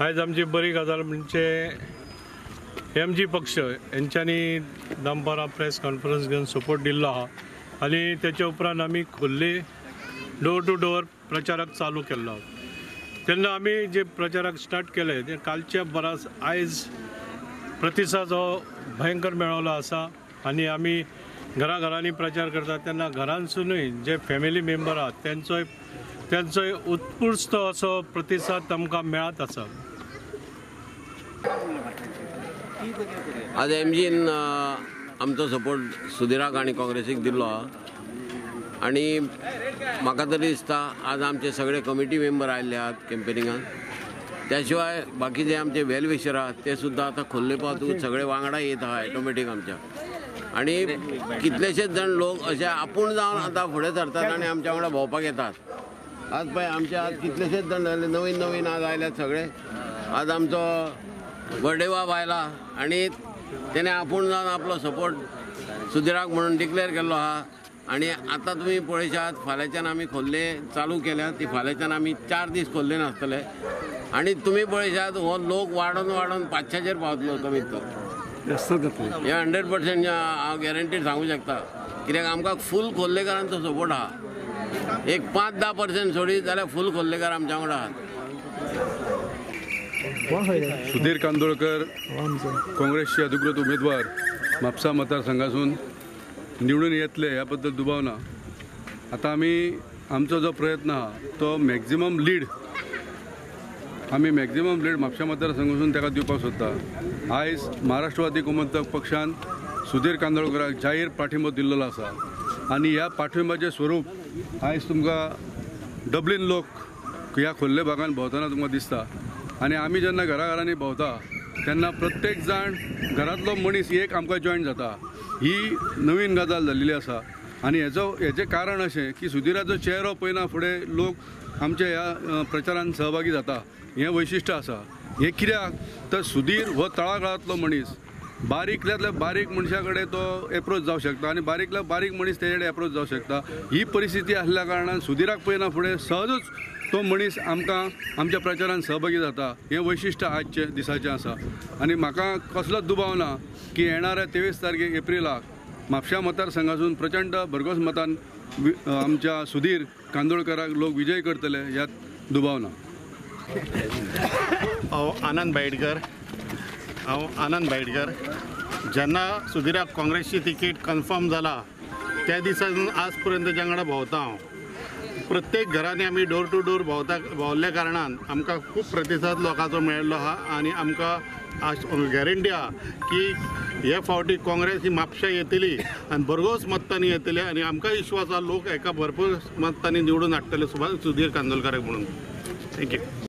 आयज आमची बरी गजाल म्हणजे एम जी पक्ष हेंच्यांनी दनपारां प्रेस कॉन्फरन्स घेवन सपोर्ट दिल्लो आहा आनी तेच्या उपरांत आमी खोर्ले डोर टू डोर प्रचाराक चालू केल्लो. तेन्ना आमी जे प्रचाराक स्टार्ट केले ते कालच्या बराच आयज प्रतिसाद हो भयंकर मेळवलो आसा आनी आमी घराघरांनी प्रचार करतात तेन्ना घरांसुनूय जे फॅमिली मेंबर आहात तेंचोय उत्कृश्ट असो प्रतिसाद आमकां मेळत आसा. आज एमजीन आमचो सपोर्ट सुधीराक आनी काँग्रेसीक दिल्लो आहा आनी म्हाका तरी दिसता आज आमचे सगळे कमिटी मेंबर आयिल्ले आहात कॅम्पेनिंगान. त्या शिवाय बाकीचे आमचे वेल विशर आहात ते सुद्दां आतां खोर्ले पावतकूच सगळे वांगडा येत आहा ऑटोमॅटीक आमच्या आनी कितलेशेच जाण लोक अशे आपूण जावन आतां फुडें सरतात आनी आमच्या वांगडा भोंवपाक येतात. आज पळय आमच्या आज कितलेशेच जाण जाले नवीन नवीन आज आयल्यात सगळे. आज आमचो बर्डेबाब आयला आनी तेणें आपूण जावन आपलो सपोर्ट सुधीराक म्हणून डिक्लेअर केल्लो आहा. आनी आतां तुमी पळयशात फाल्यांच्यान आमी खोर्ले चालू केल्या ती फाल्यांच्यान आमी 4 दीस खोर्लेन आसतले आनी तुमी पळयशात हो लोक वाडोवन वाडोवन 500चेर पावतलो कमीत कमी. हे 100% हांव गॅरंटीड सांगू शकता कित्याक आमकां फूल खोर्लेकारांचो सपोर्ट आहा. एक 5-10% सोडीत जाल्यार फूल खोर्लेकार आमच्या वांगडा आहात. सुधीर कांदोळकर काँग्रेसचे अधिकृत उमेदवार म्हापसा मतदारसंघासून निवडून येतले ह्या बद्दल दुबाव ना. आतां आमी आमचो जो प्रयत्न आहा तो मॅक्झिमम लीड आमी मॅक्झिमम लीड म्हापशा मतदारसंघासून ताका दिवपाक सोदता. आयज महाराष्ट्रवादी गोमंतक पक्षान सुधीर कांदोळकराक जाहीर पाठिंबो दिल्लो आसा आनी ह्या पाठिंब्याचें स्वरूप आयज तुमकां डबलीन लोक ह्या खोर्ले भागान भोंवतना तुमकां दिसता. आनी आमी जेन्ना घराघरांनी भोंवता तेन्ना प्रत्येक जाण घरांतलो मनीस एक आमकां जॉयन जाता. ही नवीन गजाल जाल्ली आसा आनी हेजें कारण अशें की सुधीराचो चेहरो पळयना फुडें लोक आमच्या ह्या प्रचारान सहभागी जाता हें वैशिश्ट आसा. हें कित्याक तर सुधीर हो तळागाळांतलो मनीस, बारीकल्यांतल्या बारीक मनशा कडेन तो एप्रोच जावं शकता आनी बारीकल्या बारीक मनीस तेजे कडेन एप्रोच जावं शकता. ही परिस्थिती आसल्या कारणान सुधीराक पळयना फुडें सहजूच तो मनीस आमकां आमच्या प्रचारान सहभागी जाता. हें वैशिश्ट आजचे दिसाचें आसा आनी म्हाका कसलोच दुबाव ना की येणाऱ्या 23 तारखेक एप्रिलाक म्हापशा मतदारसंघासून प्रचंड भरघोस मतान आमच्या सुधीर कांदोळकराक लोक विजय करतले ह्यात दुबाव ना. हांव आनंद भाईडकर. हांव आनंद भाईडकर. जेन्ना सुधीराक काँग्रेसची तिकीट कन्फर्म जाला त्या दिसासून आज पर्यंत ताच्या वांगडा भोंवता हांव. प्रत्येक घरांनी आमी डोर टू डोर भोंवल्ल्या कारणान आमकां खूब प्रतिसाद लोकांचो मेळिल्लो आहा आनी आमकां गॅरंटी आहा की हे फावटी काँग्रेस ही म्हापशा येतली आनी भरघोस मतांनी येतली आनी आमकां विश्वास आहा लोक हेका भरपूर मतांनी निवडून हाडटले सुधीर कांदोळकराक म्हणून. Thank you.